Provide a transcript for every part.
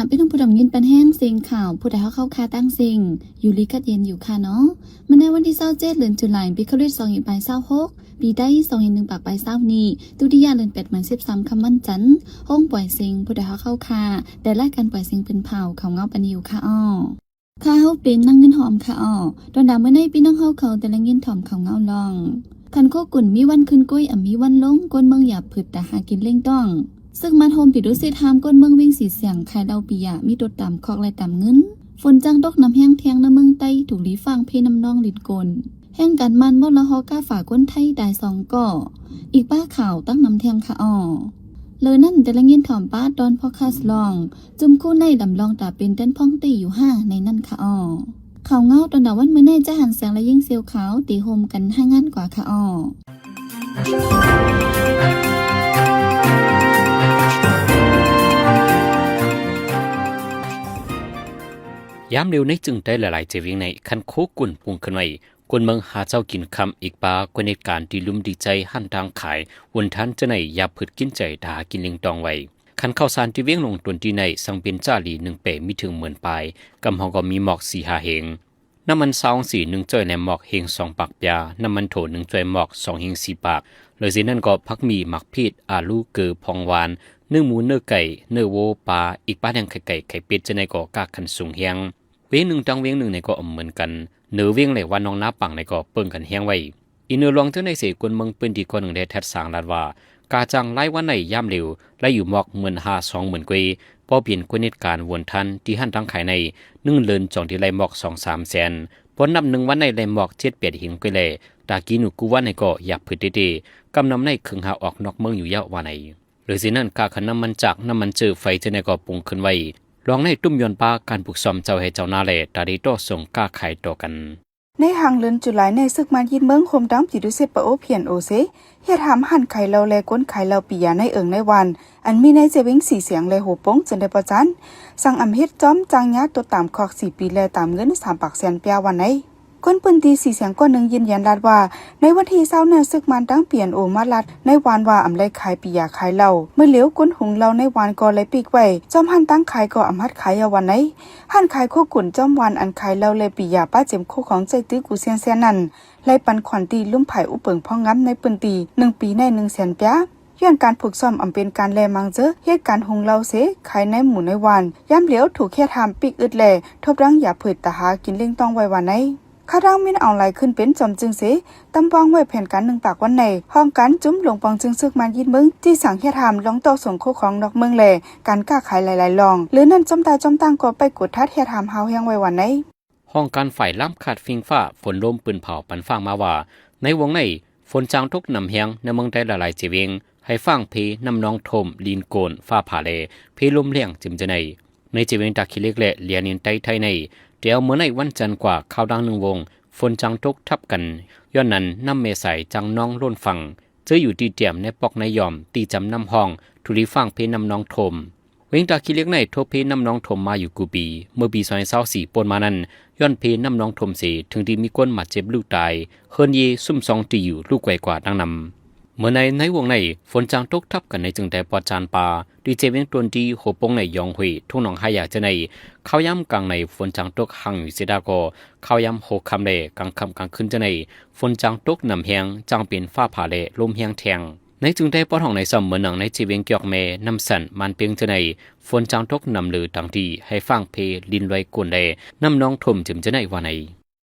ພີ່ນ້ອງຜູ້ດຳຍິນປັນແຮງເສັງຂ່າວ ຜູ້ໃດຮອກເຂົ້າຄາຕັ້ງເສັງ ຢູ່ດີກັດເຢັນຢູ່ຄ່ະເນາະ. ມາໃນວັນທີຊາວເຈັດ ເດືອນຈຸລາຍ ປີຄະລິດສອງພັນຊາວຫົກ ປີໄທສອງພັນໜຶ່ງຮ້ອຍຊາວຫົກ ນີ້ ຕຸຕິຍະເດືອນແປດ ໝາຍສິບສາມຄ່ຳວັນຈັນ ໂຮງປ່ອຍເສັງ ຜູ້ໃດຮອກເຂົ້າຄາ ແຕ່ລາຍການປ່ອຍເສັງເປັນຂ່າວເຂົ້າເງົາປານນີ້ຢູ່ຄ່ະອໍ້. ຂ້າເຮົາເປັນນາງເງິນຫອມຄ່ະອໍ້. ຕອນດາມື້ໃນ ພີ່ນ້ອງເຮົາເຂົາແຕ່ລະຍິນຖ່ອມເຂົ້າເງົາລອງ. ຄັນໂຄກຸນມີວັນຂຶ້ນກ້ວຍ ອຳມີວັນລົງ ຄົນເມືອງຢ່າຜຶດຕາຫາກິນເລ້ງຕ້ອງ. ເສິກມານໂຮມປີດູສິດຫ້າມຄົນເມືອງວຽງສີສຽງຂາຍເຫຼົ້າປີຢາ ມີໂຕຕາມຄອກ ແລະ ຕາມເງິນ. ຝົນຈ້າງຕົກໜຳແຮງແທງໃນເມືອງໃຕ້ ຖືກລີ້ຟ້າງເພນ້ຳນອງລິນໂກນ. ແຮງການມານມໍລະຫໍ້ກາຝາຄົນໄທຕາຍສອງກໍ. ອີກປ້າຂ່າວຕັ້ງນຳແທງຄ່ະອໍ້. ເລີນັ້ນແຕ່ລະຍິນຖ່ອມປ້າຕອນພອດຄາສລອງ ຈຸ່ມຄູ່ໃນດຳລອງຕາເປັນແດນພອງຕີຢູ່ຫ້າໃນນັ້ນຄ່ະອໍ້. ຂ່າວເງົາຕອນດາວັນມື້ໃນ ຈາຫັນແສງ ແລະ ຍິງເຊວຂາວ ຕີໂຮມກັນຮາຍງານກວ່າຄ່ະອໍ້. ຍາມເລວໃນເຈີງໃຕ້ຫຼາຍໆເຈວຽງໃນ ຄັນໂຄກຸນປຸງຂຶ້ນໄວ້ ຄົນເມືອງຫາເຊົ້າກິນຄ່ຳ ອີກປາກວ່າເຮັດການດີລຸ່ມດີໃຈ ຮ້ານທາງຂາຍ ວົນທັນຈະໄດ້ຢ່າຜຶດກິນໃຈ ຖ້າຫາກິນເລ້ງຕ້ອງໄວ້. ຄັນເຂົ້າສານທີ່ວຽງຫຼວງຕົນທີ່ໃນ ສັງເປັນຈາລີໜຶ່ງແປມີເຖິງໝື່ນປາຍ ກຳຮອງກໍມີໝອກສີ່ຫ້າເຮງ. ນ້ຳມັນຊາວສີ່ໜຶ່ງຈ້ອຍໃນໝອກເຮງສອງປາກປຽ ນ້ຳມັນໂຖໜຶ່ງຈ້ອຍໝອກສອງເຮງສີ່ປາກ. ເລີຍເຊັ່ນນັ້ນກໍຜັກໝີ່ ໝາກພີດ ອາລູ ເກີ ພອງຫວານ ເນື້ອໝູ ເນື້ອໄກ່ ເນື້ອໂວ ປາ ອີກປາແດງ ໄຂ່ໄກ່ ໄຂ່ເປັດ ຈະໄດ້ກໍກາຂັ້ນສູງແຮງ. ວຽງໜຶ່ງຕ່າງວຽງໜຶ່ງໃນກໍອຳເໝືອນກັນ ເໜີວຽງ ແລະ ວັດໜອງນາປັງໃນກໍເບິ່ງກັນແຮງໄວ້. ອີກເໜືອລວງເທື່ອໃນເສ ຄົນເມືອງພື້ນທີ່ຄົນໜຶ່ງໄດ້ທັດສາງລາດວ່າ ກາຈ້າງລາຍວັນໃນຍາມເລວ ໄດ້ຢູ່ໝອກໝື່ນຫ້າສອງໝື່ນກວ່າ ພໍເປັນຄົນເຮັດການວົນທັນ ທີ່ຮ້ານທາງຂາຍໃນໜຶ່ງເດືອນຈອງທີ່ໄດ້ໝອກສອງສາມແສນ ບໍ່ນັບໜຶ່ງວັນໃນໄດ້ໝອກເຈັດແປດເຮງກວ່າແລ ຕາກີໜູກູວັນໃນກໍຢ່າຜຶດເຕໆ ກຳນຳໃນເຄິ່ງຫາອອກນອກເມືອງຢູ່ຍາວວ່າໃນ. ເລີຍເຊັ່ນນັ້ນ ກາຂະນ້ຳມັນຈາກ ນ້ຳມັນເຈີ ໄຟຈະໄດ້ກໍປຸງຂຶ້ນໄວ້. ລອງໃນຕຸ້ມຍ້ອນປາ ການຜຶກຊ້ອມເຈົ້າໄຮ່ເຈົ້ານາ ແລ ຕາດີຕໍ່ສົ່ງກາຂາຍຕໍ່ກັນ. ໃນຫາງເດືອນຈຸລາຍໃນ ເສິກມານຍຶດເມືອງ ໂຮມທັງປີດູສິດ ປະໂອ ພີເອັນໂອ ເສ ເຮັດຫ້າມຮ້ານຂາຍເຫຼົ້າ ແລະ ກົນຂາຍເຫຼົ້າປີຢາໃນເອີງໃນຫວານ ອັນມີໃນເຈວຽງສີສຽງ ແລະ ໂຮປົງ ຈົນໄດ້ປະຈານ ສັ່ງອຳເຮັດຈ້ອມຈ້າງຍາຕົດຕາມຄອກສີ່ປີ ແລະ ຕາມເງິນສາມປາກແສນປຽວ່າໃນ. ຄົນພື້ນທີ່ສີສຽງກ້ອນໜຶ່ງຢືນຢັນລາດວ່າ ໃນວັນທີຊາວນັ້ນ ເສິກມານທັງ ພີເອັນໂອ ມາລາດໃນຫວານວ່າອຳໄດ້ຂາຍປີຢາຂາຍເຫຼົ້າ. ມື້ຫຼຽວ ກົນຫຸງເຫຼົ້າໃນຫວານກໍໄດ້ປິກໄວ້ ຈ້ອມຮ້ານຕັ້ງຂາຍກໍອຳຮັດຂາຍເອົາວ່າໃນ. ຮ້ານຂາຍໂຄກຸນຈ້ອມຫວານອັນຂາຍເຫຼົ້າ ແລະ ປີຢາປະເຈັມໂຄຂອງໃຈຕື້ກູແຊນແຊນນັ້ນ ໄລ່ປັນຂວັນຕີລຸ່ມຜາຍອຸເປິງພອງງາມໃນພື້ນທີ່ໜຶ່ງປີໃນໜຶ່ງແສນປຽ ຍ້ອນການຜຶກຊ້ອມອຳເປັນການແລມັງເຈີ ເຮັດການຫຸງເຫຼົ້າເສ ຂາຍໃນໝູ່ໃນຫວານ ຍາມຫຼຽວຖືກເຮັດຫ້າມປິກອຶດແລ ທົບທັງຢາຜືດຕາຫາກິນເລັ່ງຕ້ອງໄວ້ວ່າໃນ. ຂະດັ່ງມິນອອນລາຍຂຶ້ນເປັນຈອມຈຶ່ງເສ ຕຳວາງໄວ້ແຜນການໜຶ່ງປາກວັນໃນ ຫ້ອງການຈຸ້ມຫຼວງປອງຈຶ່ງເສິກມານຍຶດເມືອງ ທີ່ສັ່ງເຮັດຫ້າມລອງຕອກສົ່ງໂຄຂອງນອກເມືອງ ແລ ການຄ້າຂາຍຫຼາຍໆລອງ ຫຼືນັ້ນ ຈອມຕາຈອມຕັ້ງກໍໄປກົດທັດເຮັດຫ້າມຮ້າວແຮງໄວ້ວ່າໃນ. ຫ້ອງການຝ່າຍລາມຂາດຟິງຟ້າ ຝົນລົມປືນເຜົາປັນຟ້າມາວ່າ ໃນວງໃນ ຝົນຈາງຕົກໜຳແຮງໃນເມືອງໃຕ້ຫຼາຍໆເຈວຽງ ໃຫ້ຟ້າງເພນ້ຳນອງຖົມ ລີນໂກນ ຟ້າຜ່າແລ ເພລົມແຮງຈິມຈະໄນ ໃນເຈວຽງຕາຂີ້ເຫຼັກ ແລ ລຽນນິນໃຕ້ໄທໃນ ແຕ່ເອົາເມື່ອໃນວັນຈັນກວ່າ ຂ່າວດັງໜຶ່ງວົງ ຝົນຈາງຕົກທັບກັນ ຍ້ອນນັ້ນ ນ້ຳແມ່ສາຍຈາງນອງລົ້ນຝັ່ງ ເຈີຢູ່ທີ່ຕຽມໃນປອກໃນຢອມ ທີ່ຈຳນ້ຳຮ່ອງ ທຸລີຟ້າງເພນ້ຳນອງຖົມ. ວຽງຕາຂີ້ເຫຼັກໃນ ທົບເພນ້ຳນອງຖົມມາຢູ່ກູປີ ເມື່ອປີສອງພັນຊາວສີ່ ປົນມານັ້ນ ຍ້ອນເພນ້ຳນອງຖົມເສ ເຖິງທີ່ມີຄົນບາດເຈັບລູກຕາຍ ເຮືອນເຢຊຸ່ມຊອງຕີຢູ່ ລູກໄກວກວ່າຕັ້ງນຳ. ເມື່ອໃນ ໃນວງໃນ ຝົນຈາງຕົກທັບກັນໃນເຈີງແຕ່ປອດຈານປາ ທີ່ເຈວຽງຕົນຕີ ໂຮປົງໃນ ຢອງຫຸຍ ທົ່ງໜອງຫາຢາຈະໄນ ຂ່າວຍາມກາງໃນ ຝົນຈາງຕົກຫາງຢູ່ເຊດາກໍ ຂ່າວຍາມຫົກຄ່ຳແລ ກາງຄ່ຳກາງຄືນຈະໄນ ຝົນຈາງຕົກໜຳແຮງ ຈາງເປັນຟ້າຜ່າແລ ລົມແຮງແທງ. ໃນເຈີງແຕ່ປອດຫ້ອງໃນຊ້ຳ ເໝືອນໜັງໃນເຈວຽງກຽວແມ ນ້ຳສັນ ມານເປັງຈະໄນ ຝົນຈາງຕົກໜຳເລີຕາງທີ່ ໃຫ້ຟ້າງເພ ລິນລອຍກົນແລ ນ້ຳນອງຖົມຈິມຈະໄນວ່າໃນ.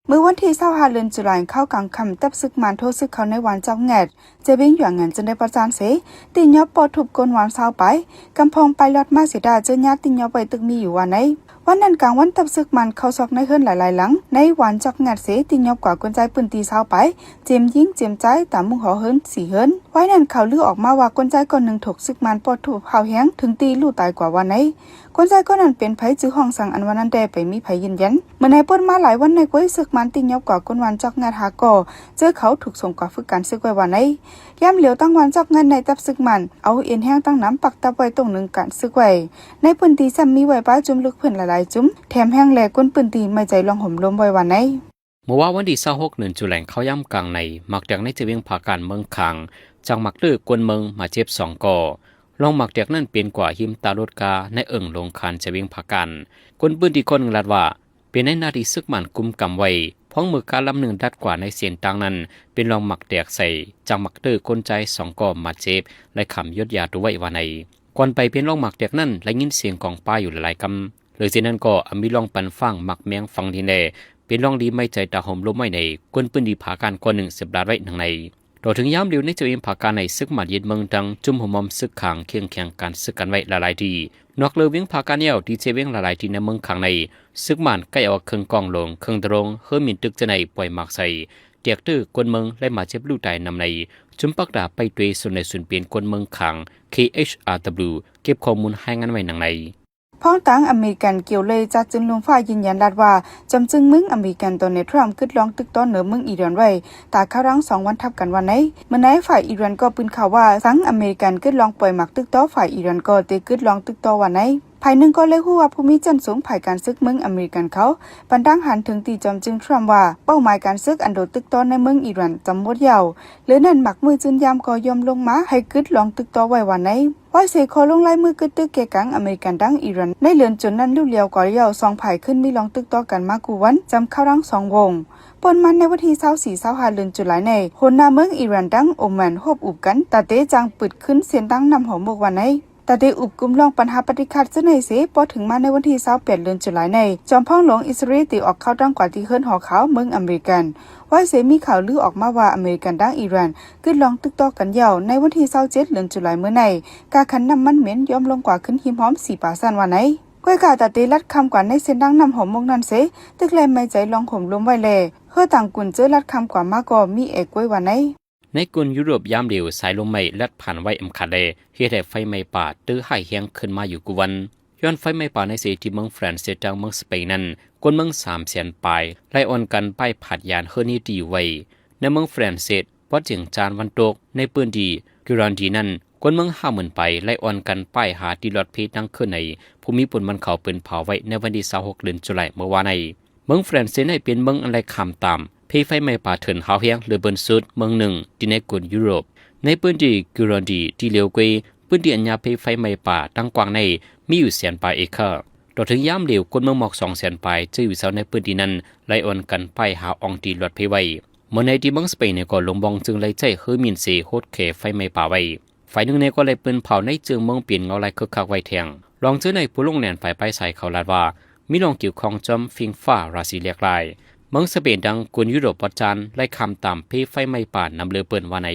ມື້ວັນທີຊາວຫ້າ ເດືອນຈຸລາຍ ຄາວກາງຄ່ຳ ຕັບເສິກມານໂທສຶກເຂົ້າໃນຫວານຈອກແງດ ເຈວຽງຢວງງານ ຈົນໄດ້ປະຈານເສ ຕິຍອບປ້ອມທຸບຄົນຫວານຊາວປາຍ ກຳພອງໄປລອດມາເສດາ ເຈີຍາດຕິຍອບໄວ້ຕຶກມີຢູ່ວ່າໃນ. ວັນນັ້ນກາງວັນ ຕັບເສິກມານເຂົ້າຊອກໃນເຮືອນຫຼາຍໆຫຼັງ ໃນຫວານຈອກແງດເສ ຕິຍອບກວ່າຄົນຊາຍພື້ນທີ່ຊາວປາຍ ເຈມຍິງເຈມຊາຍ ຕາມມຸງຫໍເຮືອນສີ່ເຮືອນ. ວາຍນັ້ນຂ່າວລືອອກມາວ່າ ຄົນຊາຍຄົນໜຶ່ງຖືກເສິກມານປ້ອມທຸບຮ້າວແຮງ ເຖິງທີ່ລູກຕາຍກວ່າວ່າໃນ. ຄົນຊາຍຄົນນັ້ນເປັນໃຜ ຈື່ຫ້ອງສັງ ອັນວ່ານັ້ນແດ່ ໄປມີໃຜຢືນຢັນ. ເມື່ອໃນປົນມາຫຼາຍວັນໃນ ກວຍເສິກມານຕິຍອບກວ່າຄົນຫວານຈອກແງດຫ້າກໍ ເຈີເຂົາຖືກສົ່ງກວ່າຝຶກການເສິກໄວ້ວ່າໃນ. ຍາມຫຼຽວ ທາງຫວານຈອກແງດໃນ ຕັບເສິກມານ ເອົາເອັນແຮງຕັ້ງນຳ ປັກຕັບໄວ້ຕົງໜຶ່ງການເສິກໄວ້. ໃນພື້ນທີ່ຊ້ຳມີໄວ້ປະຊຸມລູກພື້ນຫຼາຍໆຈຸ່ມ ແຖມແຮງແລ ຄົນພື້ນທີ່ໄວ້ໃຈລອງໂຮມລົມໄວ້ວ່າໃນ. ມື້ວານວັນທີຊາວຫົກ ເດືອນຈຸລາຍ ຂ່າວຍາມກາງໃນ ໝາກແຕກໃນເຈວຽງຜາການເມືອງຄາງ ຈາກໝາກເລີກວນເມືອງ ບາດເຈັບສອງກໍ. ລ່ອງໝາກແຕກນັ້ນເປັນກວ່າຮິມທ່າລົດກາ ໃນເອີ່ງຫຼວງຄານ ແຂວງວຽງຜາການ. ຄົນພື້ນທີ່ຄົນໜຶ່ງລາດວ່າ ເປັນໃນໜ້າທີ່ເສິກໝານກຸມກຳໄວ້ ພ້ອມເໝີກາລຳໜຶ່ງດັດກວ່າໃນເສັ້ນທາງນັ້ນ ເປັນລ່ອງໝາກແຕກໃສ່ຈາກໝາກເຕີ ຄົນຊາຍສອງກໍບາດເຈັບ ແລະ ຂ້າມຢົດຢາຕົວໄວ້ວ່າໃນ. ກ່ອນໄປເປັນລ່ອງໝາກແຕກນັ້ນ ໄດ້ຍິນສຽງກອງປາຢູ່ຫຼາຍໆກຳ. ເລີຍເຊັ່ນນັ້ນກໍອາດມີລ່ອງປັນຟາງໝາກແມງຝັງດິນແລ ເປັນລ່ອງດີໄມ້ໃຈຕາໂຮມລົມໄວ້ໃນ ຄົນພື້ນທີ່ຜາການຄົນໜຶ່ງສືບລາດໄວ້ດັ່ງໃນ. ຕໍ່ເຖິງຍາມດຽວໃນແຂວງວຽງຜາການໃນ ເສິກໝານຍຶດເມືອງທັງ ຊຸມຫົວໝອມເສິກຂ້າງ ເຄັ່ງແຂງການເສິກກັນໄວ້ຫຼາຍໆທີ່. ນອກເລີວຽງຜາການແລ້ວ ທີ່ເຊວຽງຫຼາຍໆທີ່ໃນເມືອງຂ້າງໃນ ເສິກໝານໄກ່ເອົາເຄື່ອງກອງຫຼວງ ເຄື່ອງໂດຣນ ເຮີມິນຕຶກຈະໄນປ່ອຍໝາກໃສ່ ແຕກຕື່ຄົນເມືອງ ແລະ ບາດເຈັບຫຼູຕາຍນຳໃນ. ຊຸມປາກຕາໄປຕົວສົນໃນສູນເປັນຄົນເມືອງຂ້າງ KHRW ເກັບຂໍ້ມູນລາຍງານໄວ້ດັ່ງໃນ. ພ້ອມທັງອາເມລິກັນກ່ຽວເລີຍຈັດຈຶ່ງລົມຟ້າຢືນຢັນລາດວ່າ ຈອມຈຶ່ງເມືອງອາເມລິກັນ ໂດນັລ ທຣຳ ກຶດລ່ອງຕຶກຕໍ່ເໜືອເມືອງອີຣານໄວ້ ຕາຄາວດັງສອງວັນທັບກັນວ່າໃນ. ເມື່ອໃນຝ່າຍອີຣານກໍປືນຂ່າວວ່າ ສັງອາເມລິກັນກຶດລ່ອງປ່ອຍໝາກຕຶກຕໍ່ ຝ່າຍອີຣານກໍເຕກຶດລ່ອງຕຶກຕໍ່ວ່າໃນ. ຝ່າຍໜຶ່ງກໍເລີຍຮູ້ວ່າຜູ້ມີຊັ້ນສູງຝ່າຍການເສິກເມືອງອາເມລິກັນເຂົາ ປັນດາງຫັນເຖິງທີ່ຈອມຈຶ່ງທຣຳວ່າ ເປົ້າໝາຍການເສິກອັນໂດນຕຶກຕໍ່ໃນເມືອງອີຣານຈຳໝົດແລ້ວ. ເລີຍນັ້ນໝາກມື້ຈື່ນຢາມກໍຍ່ອມລົງມາໃຫ້ກຶດລ່ອງຕຶກຕໍ່ໄວ້ວ່າໃນ. ໄວ້ເສຂໍລົງລາຍມືກຶດຕຶກແກ່ກັງອາເມລິກັນດັ່ງອີຣານ ໃນເດືອນຈຸນນັ້ນ ລຸແລ້ວກໍແລ້ວ ສອງຝ່າຍຂຶ້ນມີລ່ອງຕຶກຕໍ່ກັນມາກູ່ວັນ ຈຳຄາວດັງສອງວົງ. ປ່ນມາໃນວັນທີຊາວສີ່ ຊາວຫ້າເດືອນຈຸລາຍໃນ ຫົວໜ້າເມືອງອີຣານດັ່ງໂອມານ ຮວບອຸມກັນ ຕາເຕຈັ່ງປຶດຂຶ້ນເສັ້ນທາງນ້ຳຫົວໝົກວ່າໃນ. ຕາເຕອຸບກຸມລ່ອງບັນຫາປະຕິຂັດເຊິ່ງໃນເສ ພໍເຖິງມາໃນວັນທີຊາວແປດເດືອນຈຸລາຍໃນ ຈອມພອງຫຼວງອິສຣາເອລ ໄດ້ອອກຂ່າວຕັ້ງກວ່າທີ່ເຮືອນຫໍຂາວເມືອງອາເມລິກັນ. ໄວ້ເສມີຂ່າວລືອອກມາວ່າອາເມລິກັນດັ່ງອີຣານ ກຶດລ່ອງຕຶກຕໍ່ກັນແລ້ວ ໃນວັນທີຊາວເຈັດເດືອນຈຸລາຍເມື່ອໃນ ກາຂັນນ້ຳມັນເໝັນຍ່ອມລົງກວ່າຂຶ້ນຮິມຮ່ອມສີ່ປາຊັ້ນວ່າໃນ. ກ້ອຍກາຕາເຕລັດຄຳກວ່າໃນເສັ້ນທາງນ້ຳຫົວໝົກນັ້ນເສ ຕຶກແລໄມ້ໃຈລ່ອງໂຮມລົມໄວ້ແລ ເຮືອຕ່າງກຸນເຈີລັດຄຳກວ່າມາກໍມີແອກວຍວ່າໃນ. ໃນກຸນຢູໂຣບຍາມດຽວ ສາຍລົມໄມ້ລັດຜ່ານໄວອຳຂາດແລ ເຮັດໃຫ້ໄຟໄໝ້ປ່າເຕີຮ້າຍແຮງຂຶ້ນມາຢູ່ກູ່ວັນ. ຍ້ອນໄຟໄໝ້ປ່າໃນເສ ທີ່ເມືອງຝຣັ່ງເສດ ທັງເມືອງສະເປນນັ້ນ ຄົນເມືອງສາມແສນປາຍ ໄດ້ອ່ອນກັນປ້າຍພາດຍານເຮືອນທີ່ຢູ່ໄວ້. ໃນເມືອງຝຣັ່ງເສດ ປອດຈຽງຈານວັນຕົກ ໃນພື້ນທີ່ກິຣານດີນັ້ນ ຄົນເມືອງຫ້າໝື່ນປາຍ ໄດ້ອ່ອນກັນປ້າຍຫາທີ່ລອດເພຕັ້ງຄືນໃນ ພູມີພົນມັນເຂົາເປັນເຜົາໄວ້ໃນວັນທີຊາວຫົກເດືອນຈຸລາຍເມື່ອວານໃນ. ເມືອງຝຣັ່ງເສດໃນເປັນເມືອງອັນໄດ້ຂ້າມຕາມເພໄຟໄໝ້ປ່າເຖິນຮ້າວແຮງເຫຼືອເບິ່ນສຸດເມືອງໜຶ່ງທີ່ໃນກຸນຢູໂຣບ. ໃນພື້ນທີ່ກິຣານດີທີ່ເຫຼວເກວ ພື້ນທີ່ອັນຍາເພໄຟໄໝ້ປ່າຕັ້ງກວ້າງໃນມີຢູ່ແສນປາຍເອເຄີ. ຕໍ່ເຖິງຍາມດຽວ ຄົນເມືອງໝອກສອງແສນປາຍ ຈະຢູ່ເຊົາໃນພື້ນທີ່ນັ້ນ ໄດ້ອ່ອນກັນປ້າຍຫາອ່ອງທີ່ລອດເພໄວ້. ເມື່ອໃນທີ່ເມືອງສະເປນໃນກໍລົມບອງຈຶ່ງໄດ້ໃຊ້ເຮືອມິນເສຫົດແຂໄຟໄໝ້ປ່າໄວ້. ຝ່າຍໜຶ່ງໃນກໍໄດ້ເປີນເຜົາໃນເຈີເມືອງເປັນເງົາລາຍຄຶກຄັກໄວ້ແທງ. ລອງເຈີໃນຜູ້ລົງແໜນຝ່າຍປາຍສາຍເຂົາລາດວ່າ ມີລອງກ່ຽວຂ້ອງຈອມຟິງຟ້າລາສີແຫຼກຫຼາຍ. ເມືອງສະເປນດັ່ງກຸນຢູໂຣບປອດຈານ ໄດ້ຂ້າມຕາມເພໄຟໄໝ້ປ່ານຳເລີເປີນວ່າໃນ.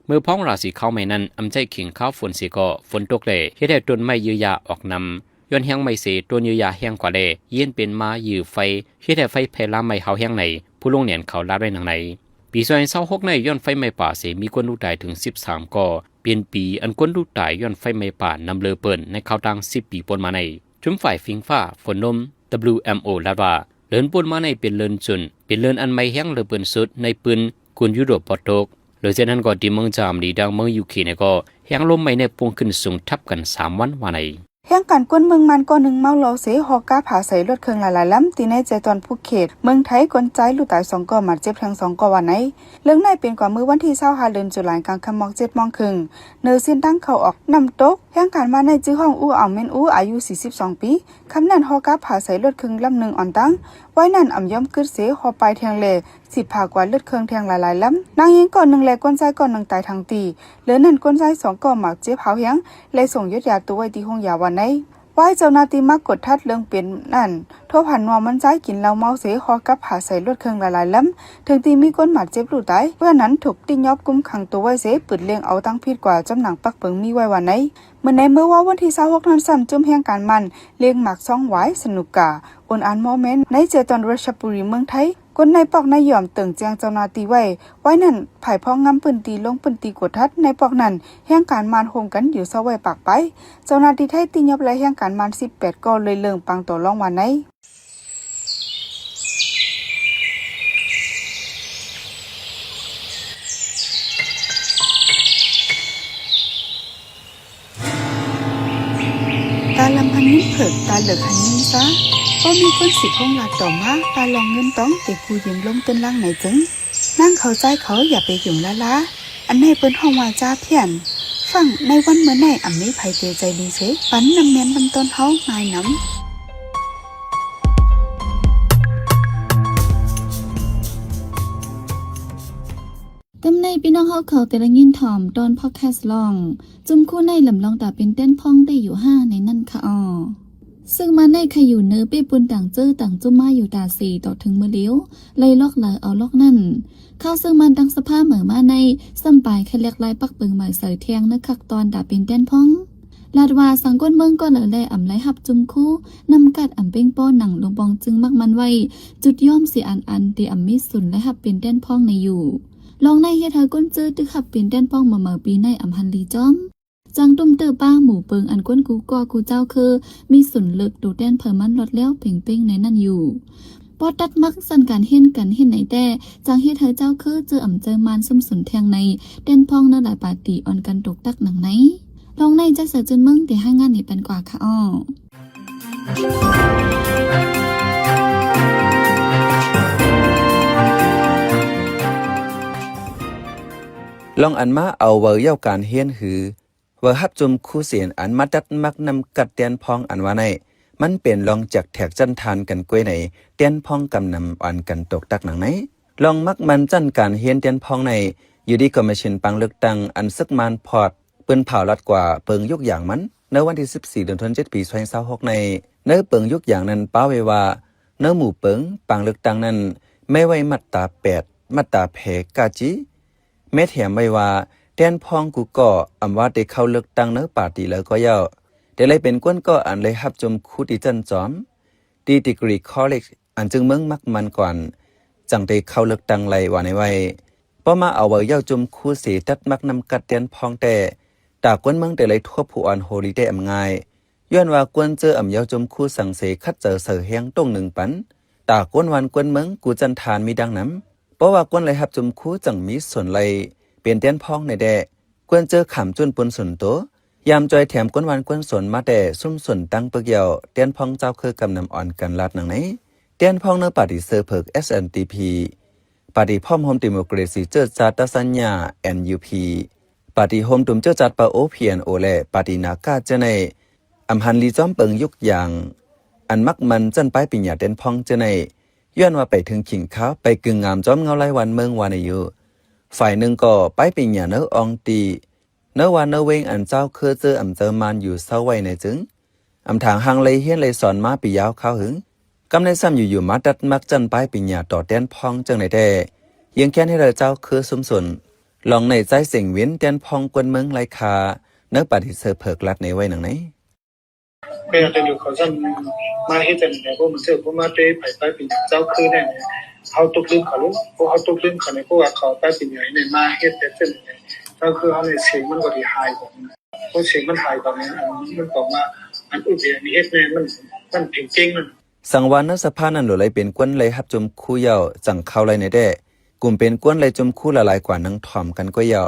ເມື່ອພ້ອງລາສີເຂົ້າໃໝ່ນັ້ນ ອຳໃຈເຄັ່ງຄາວຝົນເສກໍຝົນຕົກແລ ເຮັດໃຫ້ຕົ້ນໄມ້ເຍືອຢາອອກນຳ. ຍ້ອນແຮງໄໝ້ເສ ຕົ້ນເຍືອຢາແຮງກວ່າແລ ເຢັນເປັນມາເຍືອໄຟ ເຮັດໃຫ້ໄຟແຜ່ລາມໄໝ້ຮ້າວແຮງໃນ ຜູ້ລົງແໜນເຂົາລາດໄວ້ດັ່ງໃນ. ປີສອງພັນຊາວຫົກໃນ ຍ້ອນໄຟໄໝ້ປ່າເສ ມີຄົນລູກຕາຍເຖິງສິບສາມກໍ ເປັນປີອັນຄົນລູກຕາຍຍ້ອນໄຟໄໝ້ປ່ານຳເລີເປີນໃນຄາວຕ່າງສິບປີປົນມາໃນ. ຊຸມຝ່າຍຟິງຟ້າຝົນລົມ WMO ລາດວ່າ ເດືອນປົນມາໃນເປັນເດືອນຈຸນ ເປັນເດືອນອັນໄໝ້ແຮງເລີເປີນສຸດໃນພື້ນກຸນຢູໂຣບປອດຕົກ. ເລີເຊັ່ນນັ້ນກໍທີ່ເມືອງຈາມດີ ດັ່ງເມືອງຢູເຄໃນກໍ ແຮງລົມໄໝ້ແນບພວງຂຶ້ນສູງທັບກັນສາມວັນວ່າໃນ. ແຮງການກົນເມືອງມານກໍໜຶ່ງເມົາເຫຼົ້າເສ ຮອກກັບຫາໃສ່ລົດເຄື່ອງຫຼາຍໆລຳ ທີ່ໃນແຈຕອນພູເຂດເມືອງໄທ ຄົນຊາຍລູກຕາຍສອງກໍ ບາດເຈັບແຮງສອງກໍວ່າໃນ. ເລື່ອງໃນເປັນກວ່າມື້ວັນທີຊາວຫ້າເດືອນຈຸລາຍ ກາງຄ່ຳໝອກເຈັດໂມງເຄິ່ງ ເນີເສັ້ນທາງເຂົ້າອອກນ້ຳຕົກ ແຮງການມາໃນຈື່ຫ້ອງອູ່ອາວເມັນອູ ອາຍຸສີ່ສິບສອງປີ ຄຳນັ້ນຮອກກັບຫາໃສ່ລົດເຄື່ອງລຳໜຶ່ງອ່ອນຕັ້ງ ໄວ້ນັ້ນອຳຍອມກຶດເສ ຮອບປາຍແທງແລ ສິບພາກວ່າລົດເຄື່ອງແທງຫຼາຍໆລຳ ນາງຍິງກໍໜຶ່ງແລ ຄົນຊາຍກໍໜຶ່ງຕາຍທັງທີ່ ເຫຼືອນັ້ນຄົນຊາຍສອງກໍບາດເຈັບຮ້າວແຮງ ແລສົ່ງຢົດຢາຕົວໄວ້ທີ່ໂຮງຢາວ່າໃນ. ໄວ້ເຈົ້າໜ້າທີ່ມາກວດທັດເລື່ອງເປັນນັ້ນ ໂທບຫາໜ່ວຍມັນຊາຍກິນເຫຼົ້າເມົາເສ ຮອກກັບຫາໃສ່ລົດເຄື່ອງຫຼາຍໆລຳ ເຖິງທີ່ມີຄົນບາດເຈັບລູກຕາຍ ເພື່ອນັ້ນຖືກຕິຍອບກຸມຂັງຕົວໄວ້ເສ ປຶດເລັ່ງເອົາຕັ້ງຜິດກວ່າຈຳໜັງປັກເປິງມີໄວ້ວ່າໃນ. ເມື່ອໃນມື້ວານວັນທີຊາວຫົກນັ້ນຊ້ຳ ຈຸ້ມແຮງການມານ ລ້ຽງໝາກຊອງຫວາຍ ສະໜູກກາ ໂອນອານມໍແມນ ໃນແຈຕອນຣາຊະບູລີເມືອງໄທ ຄົນໃນປອກໃນຫຍອມເຕີງແຈ້ງເຈົ້າໜ້າທີ່ໄວ້ ໄວ້ນັ້ນ ຝ່າຍພອງງາມພື້ນທີ່ລົງພື້ນທີ່ກວດທັດ ໃນປອກນັ້ນ ແຮງການມານໂຮມກັນຢູ່ເຊົາໄວ້ປາກປາຍ ເຈົ້າໜ້າທີ່ໄທຕິຍອບໄລ່ແຮງການມານສິບແປດກໍເລີຍເລີງປາງຕໍ່ລອງວ່າໃນ. ຕາລຳພັນເງິນເຜິກ ຕາເລິກຫັນເງິນຊາ ບໍ່ມີຄົນສິຄົງລາດຕໍ່ມາ ຕາລອງເງິນຕອງ ເຕກູຢືມລົມເຕີນຫຼັງໃນຈຶ່ງ ນາງເຂົາຊາຍເຂົາຢ່າໄປຫຍຸ້ງລາລາ ອັນໃນເພິ່ນຮ້ອງວ່າຈາພຽນ ໄຟ ຟັງໃນວັນມື້ໃນ ອຳມີໃຜເຕໃຈດີເສ ປັນນ້ຳແມ່ນນ້ຳຕົ້ນເຮົານາຍນຳ. ກຳໃນພີ່ນ້ອງເຮົາເຂົາແຕ່ລະຍິນຖ່ອມຕອນພອດແຄສລອງ ຈຸມຄູໃນລຳລອງຕາເປັນແຕນພອງໄດ້ຢູ່ຫ້າໃນນັ້ນຄະອໍ. ຊຶ່ງມາໃນໄຂຢູ່ເນີເປ້ປຸນຕ່າງເຈີຕ່າງຈຸມມາຢູ່ຕາເສຕໍ່ເຖິງມື້ຫຼຽວ ໄລ່ລອກລາວເອົາລອກນັ້ນ. ຂ່າວເຊິ່ງມານຕັ້ງສະພາເໝີມາໃນ ສ່ຳປາຍໄຂແລກລາຍປັກເປີງໝາຍໃສແທງໃນຄັກຕອນຕາເປັນແຕນພອງ. ລາດວ່າສັງຄົມເມືອງກໍເລີຍແລອຳໄລຮັບຈຸມຄູ ນຳກັດອຳເປັງປໍໜັງລົງປອງຈຶ່ງມັກມັນໄວ້ ຈຸດຍອມເສຍອັນອັນທີ່ອຳມີສ່ວນໄລຮັບເປັນແຕນພອງໃນຢູ່. ລອງໃນເຮັດໃຫ້ຄົນເຈີຕຶກຮັບເປັນແຕນພອງມາເໝີປີໃນອຳຫັນລີຈອມ. ຈັ່ງຕຸ້ມເຕີປ້າໝູ່ເປິງອັນຄົນກູ່ກໍກູ່ເຈົ້າຄື ມີສ່ວນເລິກໂຕແຕນເຜີມັນລອດແລ້ວເປັງໆໃນນັ້ນຢູ່. ບໍ່ຕັດມັກຊັ້ນການຮຽນການຮຽນໃນແຕ່ ຈັ່ງເຮັດໃຫ້ເຈົ້າຄືເຈີອຳເຈີມານຊຸມຊົນແທງໃນ ແຕນພອງໃນຫຼາຍປາຕີອ່ອນກັນຕົກຕັກໜັງໃນ. ລອງໃນຈັກສາຍຈຸນເມືອງໄດ້ຮາຍງານນີ້ປັນກວ່າຄະອໍ. ລອງອັນມາເອົາເວົ້າເຍົາການຮຽນຫື ເວົ້າຮັບຈຸມຄູເສນອັນມາຕັດມັກນຳກັດແຕນພອງອັນວ່າໃນ ມັນເປັນລອງຈາກແທກຊັ້ນທານກັນກ້ວຍໃນ ແຕນພອງກຳນຳອ່ອນກັນຕົກຕັກໜັງໃນ. ລອງມັກມັນຊັ້ນການຮຽນແຕນພອງໃນ ຢູ່ດີກອມມິດຊິນປາງເລືອກຕັ້ງອັນຊຶກມານພອດ ປືນເຜົາລັດກວ່າເປິງຍຸກຢາງມັນ ໃນວັນທີສິບສີ່ ເດືອນເຈັດ ປີສອງພັນຊາວຫົກໃນ ໃນເປິງຍຸກຢາງນັ້ນປ້າວໄວ້ວ່າ ໃນໝູ່ເປິງປາງເລືອກຕັ້ງນັ້ນ ແມ້ໄວ້ມາດຕາແປດ ມາດຕາແພກາຈີ ແມ້ແຖມໄວ້ວ່າ ແຕນພອງກູ່ກໍ ອຳວ່າໄດ້ເຂົ້າເລືອກຕັ້ງໃນປາຕີລາວກໍເຍົາ ແຕ່ໄລເປັນກວນກໍອັນໄລຮັບຈຸມຄູຕີຈັນຈອມ ຕີດີກຣີຄໍເລຈ ອັນຈຶ່ງເມືອງມັກມັນກ່ອນ ຈັ່ງໄດ້ເຂົ້າເລືອກຕັ້ງໄລວ່າໃນໄວ້. ພໍມາເອົາເວົ້າເຍົາຈຸມຄູເສຕັດມັກນຳກັດແຕນພອງແຕ່ ຕາກວນເມືອງໄດ້ໄລທົ່ວຜູ້ອ່ອນໂຮລີແຕ່ອຳງ່າຍ ຍ້ອນວ່າກວນເຈີອຳເຍົາຈຸມຄູສັງເສຂັດໃຈໃສ່ແຮງຕົງໜຶ່ງປັນ ຕາກວນວັນກວນເມືອງກູ່ຈັນທານມີດັ່ງນຳ. ເພາະວ່າກວນໄລຮັບຈຸມຄູຈັ່ງມີສ່ວນໄລເປັນແຕນພອງໃນແດ່ ກວນເຈີຂາມຈຸນປຸນສົນໂຕ ຍາມຈ່ອຍແຖມກວນວັນກວນສົນມາແຕ່ຊຸມຊົນຕັ້ງປຶກເຍົາແຕນພອງເຈົ້າຄືກຳນຳອ່ອນກັນລາດໜັງໃນ. ແຕນພອງໃນປາຕີເສືອເຜິກ ເອສເອັນດີພີ ປາຕີພ້ອມໂຮມດີໂມເຄຣຊີເຈີຈາດຕາສັນຍາ ເອັນຢູພີ ປາຕີໂຮມຕຸມເຈີຈາດປາໂອ ພີເອັນໂອ ແລະ ປາຕີນາກາເຈີໃນ ອຳຫັນລີຈອມເປິງຍຸກຢາງ ອັນມັກມັນຊັ້ນປາຍປີນຍາແຕນພອງເຈີໃນ ຍ້ອນວ່າໄປເຖິງຂີງຂາວ ໄປກຶງງາມຈອມເງົາລາຍວັນເມືອງວ່າໃນຢູ່. ຝ່າຍໜຶ່ງກໍປາຍປີນຍາເນີອອງຕີ ເນີວ່າເນີເວງອັນເຈົ້າຄືເຈີອຳເຈີມານຢູ່ເຊົາໄວ້ໃນຈຶ່ງ ອຳຖາງຫ່າງໄລຮຽນໄລສອນມາປີຍາວຄາວຫຶງ ກຳໃນຊ້ຳຢູ່ໆມາຕັດມັກຊັ້ນປາຍປີນຍາຕໍ່ແຕນພອງເຈີໃນແຕ່ ຍັງແຄ້ນໃຫ້ລາວເຈົ້າຄືຊຸມຊົນ ລອງໃນໃຈເສັງວິນແຕນພອງກວນເມືອງໄລຄາ ໃນປາຕີເສືອເຜິກລາດໃນໄວ້ໜັງໃນ. ແມ່ນແຕ່ຢູ່ເຂົາຊັ້ນມາເຮັດຈັ່ງໃດ ພວກມັນເຊື່ອ ພວກມາເຕະໄປ ໄປເປັນເຈົ້າຄືແນ່ ເຮົາຕົກລືມເຂົາເລີຍ ພວກເຮົາຕົກລືມເຂົາໃນ ເພາະວ່າເຂົາໄປເປັນຫຍັງໃນມາເຮັດແບບຈັ່ງໃດ ເຈົ້າຄືເຮົາໃນສຽງມັນກໍຊິຫາຍໄປ ເພາະສຽງມັນຫາຍໄປ ອັນມັນກໍມາ ອັນອຸດເດ ອັນເຮັດແນ່ ມັນ ມັນເປັນເກັ່ງນັ້ນ. ສັງວານໃນສະພານັ້ນ ໂລໄລເປັນກວນໄລຮັບຈຸມຄູເຍົາ ຈັ່ງເຂົ້າໄລໃນແດ່ ກຸ່ມເປັນກວນໄລຈຸມຄູລະຫຼາຍກວ່ານັ່ງຖ່ອມກັນກວ່າເຍົາ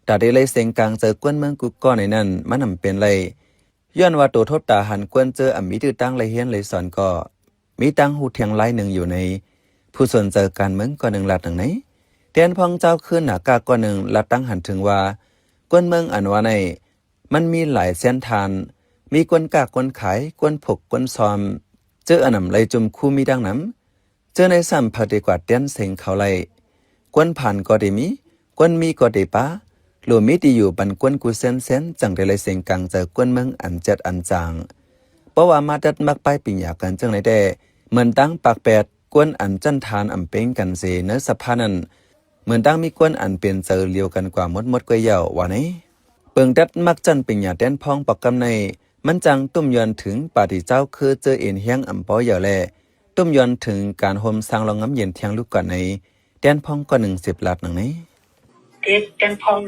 ຕາເດໄລເສັງກາງໃຈກວນເມືອງກຸກກໍໃນນັ້ນ ມັນນຳເປັນໄລ ຍ້ອນວ່າໂຕທົບຕາຫັນກວນເຈີອຳມີຕື້ຕັ້ງໄລຮຽນໄລສອນກໍ ມີຕ່າງຮູ້ທ່ຽງລາຍໜຶ່ງຢູ່ໃນ ຜູ້ສົນໃຈການເມືອງກໍໜຶ່ງລາດໜັງໃນ ແຕນພອງເຈົ້າຄືນນາກາກໍໜຶ່ງລາດຕັ້ງຫັນເຖິງວ່າ ກວນເມືອງອັນວ່າໃນ ມັນມີຫຼາຍແສນທ່ານ ມີກວນຄ້າກວນຂາຍ ກວນຜົກກວນຊ້ອມ ເຈີອະນຳໄລຈຸມຄູມີດັ່ງນຳ ເຈີໃນຊ້ຳພັກເດກວ່າແຕນເສັງເຂົາໄລ ກວນຜ່ານກໍເດມີ ກວນມີກໍເດປາ ໂລມີຕີຢູ່ບັນກວນກູເຊັນເຊັນ ຈັ່ງໄດ້ໄລເສັງກາງໃຈກວນເມືອງອັນຈັດອັນຈາງ ເພາະວ່າມາດັດມັກປ້າຍປີນຍາກັນຈັ່ງໃດແດ່ ເໝືອນຕັ້ງປາກແປດ ກວນອັນຈັນທານອຳເປັງກັນເສໃນສະພານັ້ນ ເໝືອນດັ່ງມີກວນອັນເປັນເຈີລຽວກັນກວ່າໝົດໆກວ່າເຍົາວ່າໃນ ເບິ່ງດັດມັກຈັນປິນຍາແຕນພອງປອກກຳໃນ ມັນຈັ່ງຕຸ້ມຍ້ອນເຖິງປາຕີເຈົ້າຄືເຈີເອັນແຮງອຳປໍເຍົາແລ ຕຸ້ມຍ້ອນເຖິງການໂຮມສ້າງລອງງາມເຢັນທຽງລູກກອນໃນ ແຕນພອງກໍໜຶ່ງສິບລາດໜັງໃນ ເຂດແຕນພອງ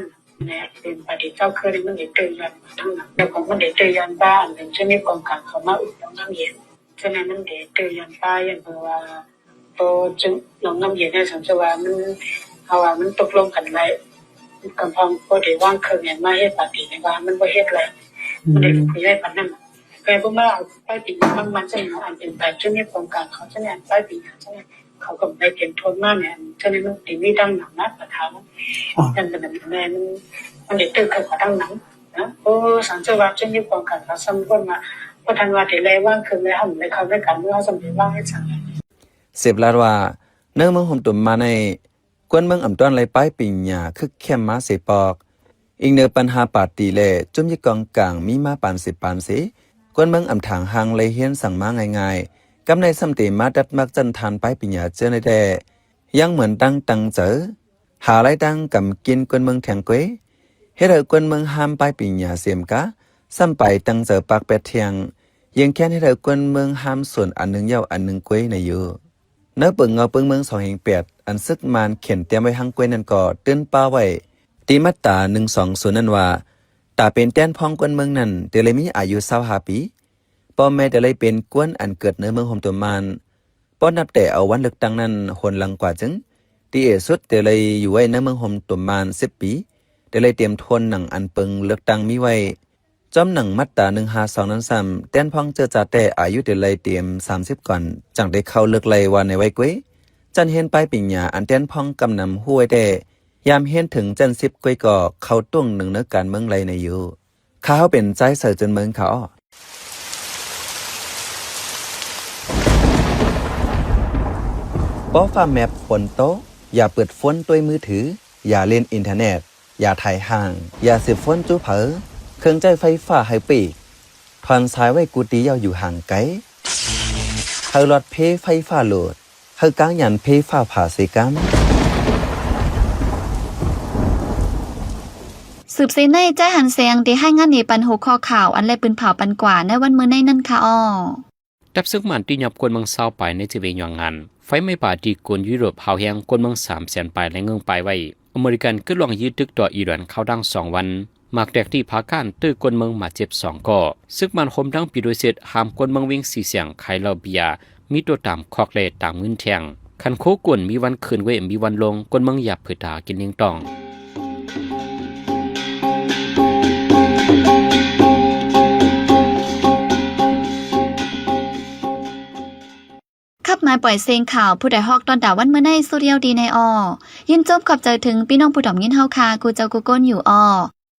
ແລະເປັນປາຕີເຈົ້າຄືນີ້ມັນໄດ້ເຕີຍ້ອນທັງນັ້ນ ແລ້ວກໍມັນໄດ້ເຕີຍ້ອນວ່າອັນເປັນເຊິ່ງມີກອງການເຂົ້າມາອຸດໜູນງາມເຢັນ ສະນັ້ນມັນເດເຕີຢ້ານປາ ຢ້ານເພິ່ນວ່າໂຕຈຶ່ງລອງນຳເຢັນໃຫ້ສັງສົມວ່າມັນ ເຮົາວ່າມັນຕົກລົງກັນໄດ້ ກຳພັງພໍໄດ້ວາງເຄື່ອງຫຍັງມາເຮັດປາຕີນີ້ວ່າມັນບໍ່ເຮັດແລ້ວ ມັນໄດ້ຜູ້ໃຫຍ່ປານນັ້ນ ແຕ່ບໍ່ມາເອົາໄປເປັນໝັກມັນຊັ້ນນະ ອັນເປັນໄປຈົນມີໂຄງການເຂົາຊັ້ນນະ ໄປເປັນຫຍັງຊັ້ນນະ ເຂົາກໍບໍ່ໄດ້ກຽມທົນມາແມ່ນ ເທື່ອນີ້ມັນເປັນມີດັ່ງໜັງນະປະທານ ອໍ ນັ້ນກໍແມ່ນ ມັນ ມັນໄດ້ຕຶກເຂົາກໍດັ່ງໜັງນະ. ໂອ້ ສັງເກດວ່າຈະມີຄວາມກັນລະສຳຄົນວ່າ ບໍ່ທັນວ່າໄດ້ແລວາງຂຶ້ນແລ້ວ ເຮົາໄດ້ເຂົ້າໃນການເມືອງ ເຮົາຈະໄດ້ວາງເຮັດສັງ. ເສບລາດວ່າ ໃນເມືອງໂຮມຕຸມມານໃນ ກວນເມືອງອຳຕວນໄລ່ປ້າຍປີນຍາຄຶກເຂັ້ມມາເສຍປອກ. ອີງເໜີປັນຫາປາຕີແລະຈຸ້ມຍິດກອງກາງມີມາປານສິບປານເສ, ກວນເມືອງອຳທາງຫ່າງໄລ່ຮຽນສັງມາງ່າຍໆ, ກຳໃນຊ້ຳເຕມາດັດມັກຈັນທານປ້າຍປີນຍາເຈື່ອນໄດ້ແດ່, ຍັງເໝືອນຕັ້ງຕັ້ງໃຈ ຫາລາຍໄດ້ກຳກິນກວນເມືອງແທງເກວຍ, ເຮັດໃຫ້ກວນເມືອງຫ້າມປ້າຍປີນຍາເສມກາ, ຊ້ຳໄປຕັ້ງໃຈປາກແປດທ່ຽງ, ຢຽງແຄ້ນເຮັດໃຫ້ກວນເມືອງຫ້າມສ່ວນອັນໜຶ່ງເຍົາອັນໜຶ່ງເກວຍໃນຢູ່. ໃນປຶ້ງເງົາປຶ້ງເມືອງສອງແຫ່ງແປດ ອັນຊຶກມານຂຽນຕຽມໄວ້ທາງເກວຍນັ້ນກໍຕື່ນປ້າໄວ້ ທີ່ມາດຕາໜຶ່ງສອງສູນນັ້ນວ່າ ຕາເປັນແຕ່ນພອງກວນເມືອງນັ້ນ ແຕ່ໄດ້ມີອາຍຸຊາວຫ້າປີ, ພໍ່ແມ່ແຕ່ໄດ້ເປັນກວນອັນເກີດໃນເມືອງໂຮມຕຸມມານ. ພໍນັບແຕ່ເອົາວັນເລືອກຕັ້ງນັ້ນໂຫນຫຼັງກວ່າຈຶ່ງ, ທີ່ເອສຸດແຕ່ໄດ້ຢູ່ໄວ້ໃນເມືອງໂຮມຕຸມມານສິບປີ, ແຕ່ໄດ້ຕຽມໂທນໜັງອັນປຶ້ງເລືອກຕັ້ງມີໄວ້. ຈ້ອມໜັງມາດຕາໜຶ່ງຫ້າສອງນັ້ນຊ້ຳ, ແຕ່ນພອງເຈີຈາແຕ່ອາຍຸແຕ່ໄດ້ຕຽມສາມສິບກ່ອນ, ຈັ່ງໄດ້ເຂົ້າເລືອກໄລ່ວ່າໃນໄວເກວຍ. ຊັ້ນຮຽນປາຍປີນຍາອັນແຕ່ນພອງກຳນຳຮູ້ໄວ້ແຕ່, ຍາມຮຽນເຖິງຊັ້ນສິບເກວຍກໍເຂົ້າຕົງໜຶ່ງໃນການເມືອງໄລ່ໃນຢູ່. ຂ້າເຮົາເປັນຊາຍເຊີເຈິນເມືອງເຂົາ. ພໍຟ້າແມັບຝົນຕົກ, ຢ່າເປີດໂຟນດ້ວຍມືຖື, ຢ່າຫຼິ້ນອິນເຕີເນັດ, ຢ່າຖ່າຍຫາງ, ຢ່າສືບໂຟນຈູ້ເຜີ, ເຄື່ອງໃຊ້ໄຟຟ້າໃຫ້ປິດ, ຖອນສາຍໄວ້ກູຕີເຍົາຢູ່ຫ່າງໄກ, ໃຫ້ຫຼອດເພໄຟຟ້າໂຫຼດ, ໃຫ້ກາງຍານເພຟ້າຜ່າເສກຳ. ສືບເສຍໃນ ຈາຍຫັນແສງ ໄດ້ລາຍງານໃຫ້ປັນຫົວຂໍ້ຂ່າວ ອັນແລະປືນເຜົາປັນກວ່າໃນວັນມື້ໃນນັ້ນຄ່ະອໍ. ທັບຊຶກມ້ານຕີຫຍັບຄົນເມືອງຊາວປາຍໃນຊີວິດຍອງງານ, ໄຟໄໝ້ປ່າທີ່ກົນຢູໂຣບຫ້າວແຮງຄົນເມືອງສາມແສນປາຍແລະເງິນປາຍໄວ້. ອາເມລິກັນກຶດລວງຢືດຕຶກຕໍ່ອີຣານເຂົ້າດັງສອງວັນ, ໝາກແຕກທີ່ຜາກ້ານຕື້ຄົນເມືອງບາດເຈັບສອງກໍ. ຊຶກມ້ານໂຮມດັງປີໂດຍເສັດ ຫ້າມຄົນເມືອງວຽງສີສຽງຂາຍເຫຼົ້າເບຍ, ມີໂຕຕາມຄອກແລະຕາມເງິນແທ່ງ. ຄັນໂຄກວນມີວັນຂຶ້ນເວ ມີວັນລົງ, ຄົນເມືອງຢ່າເຜີຕາກິນລ້ຽງຕ້ອງ. ຂັບມາປ່ອຍເສັງຂ່າວ ຜູ້ໃດຮອກຕອນດາວັນມື້ໃນ ສຸດຍອດດີໃນອໍ. ຍິນຊົມຂອບໃຈເຖິງພີ່ນ້ອງຜູ້ດອມຍິນເຮົາຄ່າ ກູເຈົ້າກູກົນຢູ່ອໍ.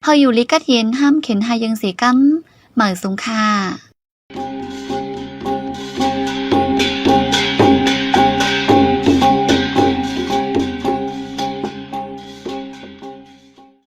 ເຮົາຢູ່ລີກັດເຢັນ ຫ້າມເຂັນຫາຍເຢິງເສກຳ. ໝາຍສູງຄ່າ.